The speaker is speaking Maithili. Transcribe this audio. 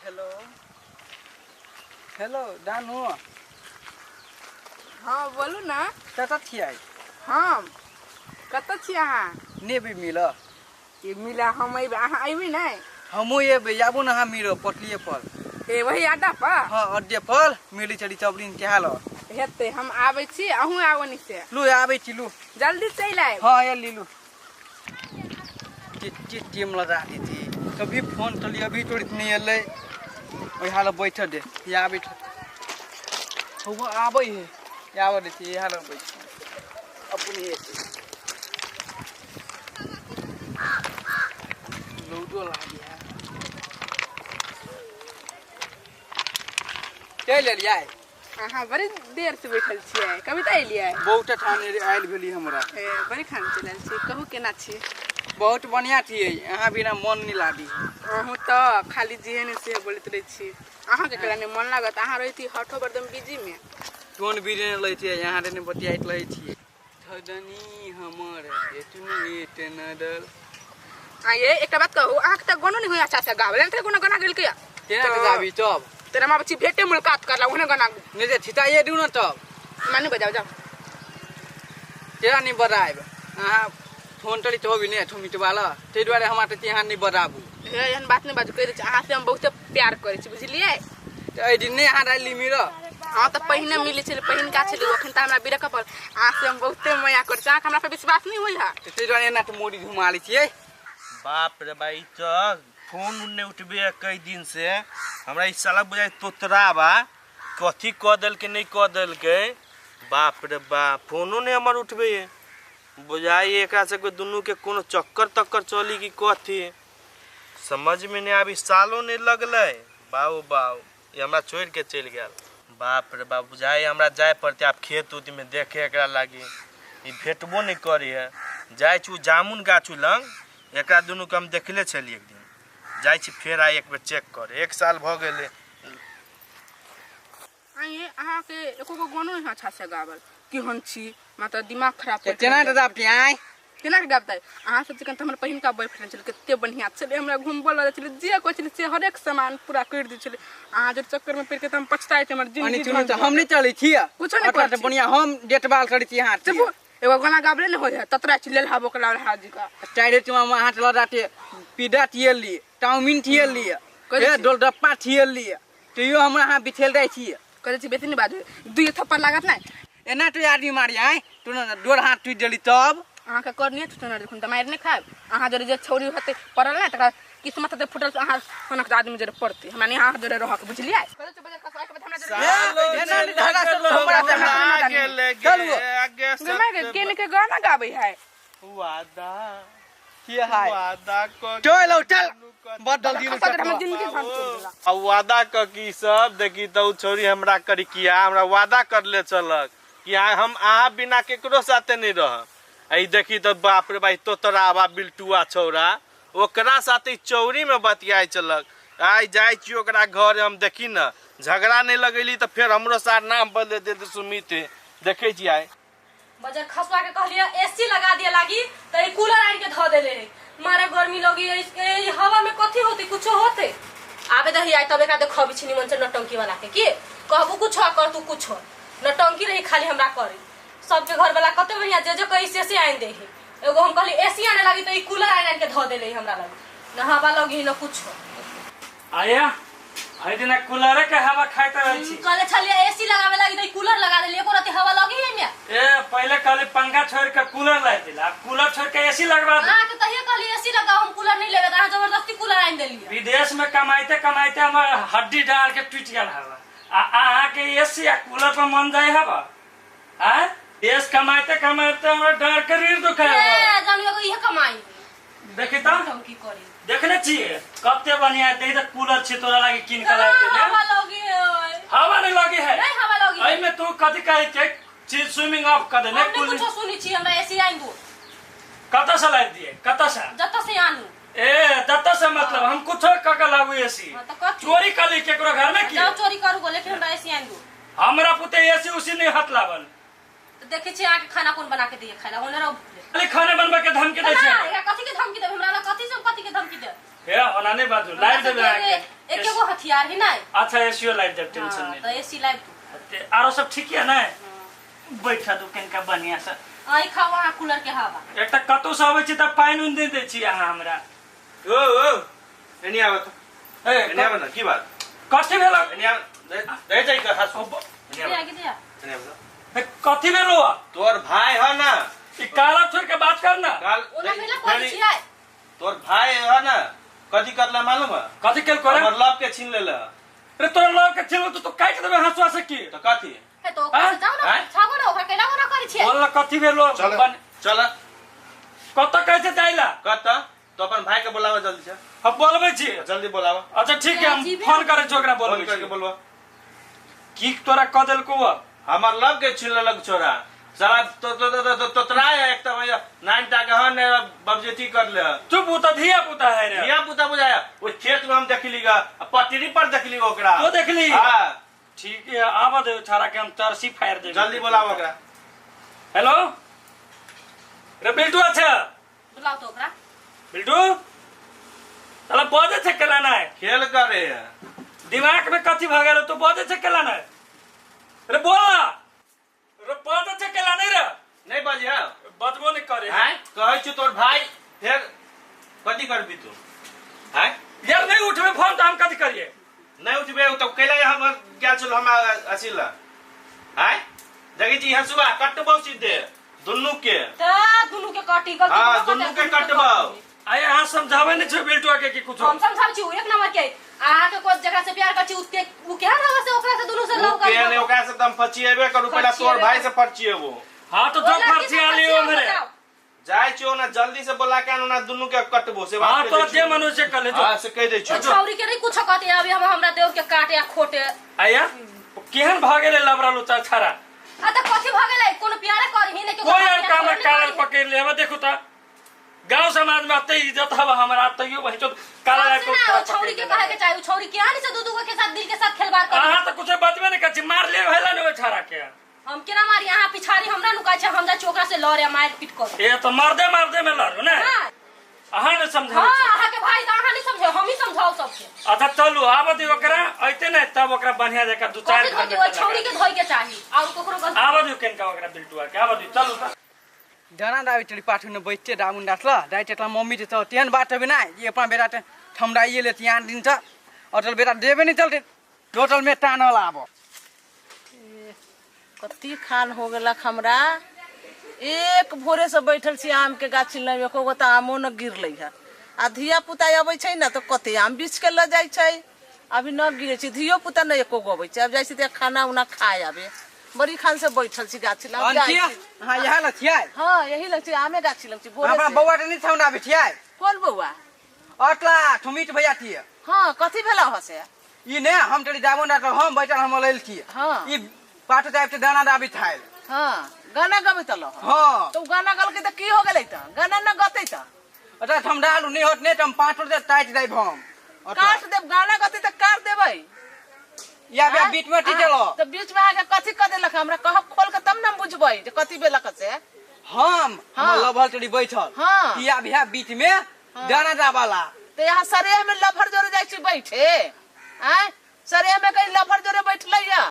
Hello hello Danu. हाँ बोलू ना। कतऽ छियै? हम कतऽ छी अहाँ? नेबै मिल। ई मिला हम अयबै, अहाँ अयबै नहि? हमहूँ एबै, आबू ने अहाँ मिलो पटलिए पर। ए वही अड्डा पर? हाँ अड्डे पर मिलै छली चबरीन चाहल। हेतै, हम आबै छी, अहूँ आबू नी से। लू आबै छी लू। जल्दी चलि आयब। हाँ एली लू। चिट टीम लगा दी कभी फोन चली अभी तोड़ित नहीं एलै। ओहि हाल बैठ दे, आबै वो आबै है, आबै दे छी हाल बैठ अपने एतै। लूडो लागी है। चलि एलियै। अहाँ बड़ी देर से बैठल छियै, कभी तऽ एलियै? बहुत ठान आयल भेली हमरा। ए बड़ी खान चलि आयल छी, कहू केना छी? बहुत बढ़िया छियै, अहाँ बिना मन नहीं लागी। अहूँ तऽ खाली जे ने से बोलैत रहै छी, अहाँके केला नहि मन लागत? अहाँ रहै छी हठो बरदम बिजी में। कोन बिजी नहि लै छियै, यहाँ रे बतियाइत रहै छियै। ठगनी हमर एतने नदल। आ ये एकटा बात कहू, अहाँके तऽ गानो नहि होइए अच्छा से गाबै, तऽ कोनो गाना गेलकै केना के गाबी तब? तेरा माँ बच्ची भेटे मुलाकात करला ओहने गाना नहीं जे छिताइए दू न तब। मानू बजाओ जाओ। तेरा नहीं बजायब अहाँ फोन तरी तो भी नहीं मिटवाला, ताहि दुआरे हमरा तऽ यहाँ नहीं बजाबू। हे एहन बात नहीं बाजू, कहि दै छी अहाँ से हम बहुते प्यार करै छी, बुझलियै? तऽ एहि दिन नहि अहाँ रहली मिल। हाँ तऽ पहिने मिलै छलै, पहिनका छलै, अखन तऽ हमरा बिरक पर अहाँ से हम बहुते माया करै छी, अहाँके हमरा पर विश्वास नहीं होइ है? ताहि दुआरे एना तऽ मोड़ी घुमा लै छियै। बाप रे भाई, तऽ फोन नहि उठबे कई दिन से हमरा ई साला बुझाइ तोतरा बा, कथी कऽ देलकै नहि कऽ देलकै। बाप रे बाप, फोनो नहि हमर उठबे, बुझाइ एकरा सबके दुनू के कोनो चक्कर तक्कर चली कि कथी, समझ में नहीं आबी। सालो नहीं लगलै, बाऊ बाऊ ई हमरा छोड़ के चलि गेल। बाप रे बाप, बुझाइ हमरा जाय पड़तै आब खेत उत में देखे एकरा लागी, ई भेटबो नहीं करी है। जाइ छी जामुन गाछ लग, एकरा दुनू के हम देखले छलियै एक दिन, जाइ छी फेर आइ एक बेर चेक कर, एक साल भऽ गेलै। आइए अहाँके एको गो गानो नहीं अच्छा से गावल कि हम छी, मतलब दिमाग खराब कर केना के गाबती आइ? केना के गाबतै? अहाँ सब चिकन तऽ हमर पहिनका बॉयफ्रेंड छलै, कते बढ़िया छलै, हमरा घुमबऽ लऽ जाइ छलै, जे कहै छलै से हरेक सामान पूरा करि दै छलै। अहाँ जे चक्कर में पड़ि के तऽ हम पछताइ छी, हमर जिंदगी। हम नहीं चलै छियै, कुछो नहीं करै छी। बढ़िया हम डेटबाल करै छी अहाँ। चुप, एगो गाना गाबले नहीं होइ है, ततरा छी लेल हाबो कला हाजी का। चारि चुमा अहाँ लऽ जाते पीडा थियली, चाउमीन थियली, ए डोलडप्पा थियली, तैयो हमरा अहाँ बिछेल जाइ छियै। कहै छी बेसी नहीं बाजू, दुई थप्पड़ लागत नहि। एना तो आदमी मारी आइ, तू न डोर हाथ टूटि देली तब। अहाँके करनी टूटल देखुन तऽ मारि नहि खायब। अहाँ जरे जे छौरी होतै पड़ल नहि तकरा किस्मत होतै फुटल, अहाँ सनक आदमी जरे पड़तै, हमरा नहि अहाँ जरे रहक, बुझलियै? केने के गाना गाबै है? वादा की है? वादा क चल चल बदल दिल हमर जिंदगी झंड कर देला। आ वादा क की सब देखी तऽ उ छौरी हमरा करी किया हमरा वादा करले चलक कि हम अहाँ बिना केकरो साथे नहीं रहब। आ देखी तऽ बाप रे भाई तोतरावा बिल्टुआ छौरा ओकरा साथे चौरी में बतियाइ चलक। आइ जाइ छी ओकरा घर, हम देखी न झगड़ा नहीं लगेली तऽ फेर हमरो सार नाम बदल देते सुमित। देखै छी आइ बजर खसवा के कहलिए एसी लगा दिए लागी त ई कूलर आनि के धऽ देले है, मारे गर्मी लगी ए हवा में कथी होते कुछो होते। आबे दही आई तब एकरा देखबी छी निमन से नटंकी वाला के, की कहबू कुछो कर तू कुछो, नटंकी रही खाली हमरा करी। सबके घर वाला कते बढ़िया जे जे कही से से आनि दे है, एगो हम कहली एसी आने लागी त ई कूलर आनि के धऽ देले हमरा लगी, न हवा लगी न कुछो। आया भरि दिना कूलर के हवा खाइत रहै छी। कहले छलिए एसी लगावे लागी त कूलर लगा देली, एको राति हवा लगी है में। ए पहले कहले पंखा छोड़ के कूलर ला देला, कूलर छोड़ के एसी लगवा दे। अहाँ के तहिए कहली एसी लगाओ, हम कूलर नहीं लेबे, अहाँ जबरदस्ती कूलर आनि देलिए। विदेश में कमाइते कमाइते हमर हड्डी डाल के टूट गेल हवा, आ अहाँ के एसी आ कूलर पर मन जाय हवा। आ देश कमाइते कमाइते हमर डार के रीढ़ दुखाय हवा। ए जानू एगो इहे कमाई देखी त हम की करी देखने छियै कते बढ़िया दे त कूलर छै तोरा लागी किन के लाग देले। हवा लगी है, हवा नहीं लगी है, नहीं हवा लगी है। एमे तू कथि कहै के चीज स्विमिंग ऑफ कर देने, हम नहीं कुछो सुनी छी, हमरा एसी आनि दो। कत से लाइब दिए? कत से? जत से आनू। ए जत से मतलब हम कुछो क के लाबू एसी। हां त कथि चोरी कली केकरो घर में की? जाओ चोरी करू लेकिन हमरा एसी आनि दो। हमरा पुते एसी उसी नहीं हाथ लावल। त देखै छी अहाँ के खाना कोन बना के दिए खाइला, ओने रहो। खाली खाना बनबा के धमकी दै छै। ना, एकरा कथि के धमकी देब? हमरा लग कथि से कथि के धमकी देब? हे ओना नहीं बाजू लाइव देबे के एक एगो हथियार ही नहीं। अच्छा एसीओ लाइव देब टेंशन नहीं। त एसी लाइव तू आरो सब ठीक है ना? बैठा दू कनका बढ़िया से आई खाओ वहां कूलर के हवा। एक त कतो से आबै छी त पानि उन दे दै छी अहाँ हमरा। ओ ओ एनी आबत ए एनी आबत ना की बात कथी भेलो? एनी आब दे जाई के हसू दे आगे दे एनी आबत कथी भेलो? तोर भाई ह ना ई काला छोड़ के बात कर ना। ओना भेला कोई छी आय तोर भाई ह ना कथी करला मालूम है? कथी केल करे? हमर लव के छीन लेला। रे तोर लव के छीन तो काट देबे हंसुआ से की त कथी है तो ओकरा से जाओ ना छागो ना ओकरा केना ओना करै छी बोल कथी भेलो? चल कत कैसे जाइला कत तो अपन भाई के बोलावा जल्दी से। हम बोलबै छी जल्दी बोलावा। अच्छा ठीक है हम फोन करै छी ओकरा बोलबै करके बोलवा की तोरा क देलको? हमर लव के छीन लेलक छोरा साला तो तो तो तोतरा है एक त भैया 9 टा के हन बबजेती कर ले। चुप उ त धिया पुता है रे। धिया पुता बुझाया ओ खेत में हम देखली ग पटरी पर देखली ओकरा तो देखली। हां ठीक है आवा दे छारा के हम तरसी फायर दे जल्दी बोलाओ ओकरा। हेलो रे बिल्टू। अच्छा बुलाओ तो ओकरा बिल्टू साला बजे छै केला ना है खेल करे है दिमाग में कथी भ गेल तो बजे छै केला ना रे बोल ना रे बजे छै केला नहीं रे नहीं बजे है बजबो नहीं करे हैं कहै छी तोर भाई फेर कथी करबी तू हैं यार नहीं उठबे फोन त हम कथी करिए? नहीं उठबे तो कैला हमर गेल छल हम असिला हैं देखै छी हंसुआ कटबौ सीधे दुन्नू के त दुन्नू के काटी गलती। हां दुन्नू के कटबौ। आय अहाँ समझावे नहीं छै बिल्टुआ के कि कुछ हम समझाबै छी एक नंबर के अहाँ के कोई जकरा से प्यार कर छी उसके उ केहन रहबे से ओकरा से दुन्नू से लव कर के ओकरा से एकदम फचिएबे करू पहला तोर भाई से फचिएबो। हां तो जो फचिया लियो मेरे जाय छियो ना जल्दी से बोला के ना दुन्नू के कटबो से बात। हां तो जे मनुष्य कले जो हां से कह दे छियो छौरी के नहीं कुछ कहते अभी हम हमरा देव के काटे या खोटे। आया केहन भ गेले लबरा लुचा छारा आ त कथि भ गेलै? कोनो प्यारे करही नै कोई और काम कालर पकड़ लेबे। देखू त गांव समाज में अते इज्जत हवा हमरा तैयो वही तो काला को छौरी के कहे के चाही छौरी के आनी से दू दू के साथ दिल के साथ खेलवाड़ कर। अहाँ त कुछ बचबे नै कछि मार ले भेला ने ओइ छारा के हम केना मारी? अहाँ पिछाड़ी हमरा नुकाय छै हम जाइ छी ओकरा से लड़े मार पीट कर। ए त मार दे में लड़ू ने अहाँ ने समझाउ। हां अहाँ के भाई त अहाँ नहीं समझाउ हम ही समझाउ सबके। अच्छा चलू आब दी ओकरा ऐते नै तब ओकरा बढ़िया जका दू चार घंटा छौरी के धोइ के चाही और ककरो गलती आब दी केनका ओकरा बिल्टुआ के आब दी चलू त डरा दाबी चली पाठू ने बैठते डामुन डाटल दाइ टेटला मम्मी त तेहन बात हबे ना ये अपन बेटा ते ठमडाइए ले तियान दिन त अटल बेटा देबे नहीं चलते टोटल में टानल आब। कति खान हो गेलक हमरा एक भोरे से बैठल छी आम के गाछी लग एको गो त आमो न गिरलै है आ धिया पुता अबै छै न त कते आम बीछ के ल जाइ छै अभी न गिरे छै धियो पुता न एको गो अबै छै। अब जाइ छी त खाना उना खाए आबे बड़ी खान से बैठल छी गाछी लग जाइ छी। हां यहा ल छियै। हां यही लग छी आमे गाछी लग छी भोरे हमरा से। बौआ के नहीं ठमडा बैठियै। कोन बौआ? अटला ठुमित भैया थिए। हां कथि भेला हसे? ई ने हम तरी जाबो ना त हम बैठल हम लेल छी। हां ई पाटो जाइब त दाना दाबी थाइल। हां गाना गबैत ल। हां तो गाना गलके त की हो गेलै त गाना न गतै त अटा ठमडालु नहीं होत ने त हम पाटो दे टाइट जाइब हम काट देब गाना गतै त काट देबै या बे बीच में टीचलो त बीच में आके कथि क देलक हमरा कहब खोल के तब न बुझबै जे कथि बेलक से हम लभल तरी बैठल। हां या भैया बीच में दाना दाबाला त यहाँ सरेह में लभर जोरे जाइ छी बैठे आय सरेह में कहीं लभर जोरे बैठलै या।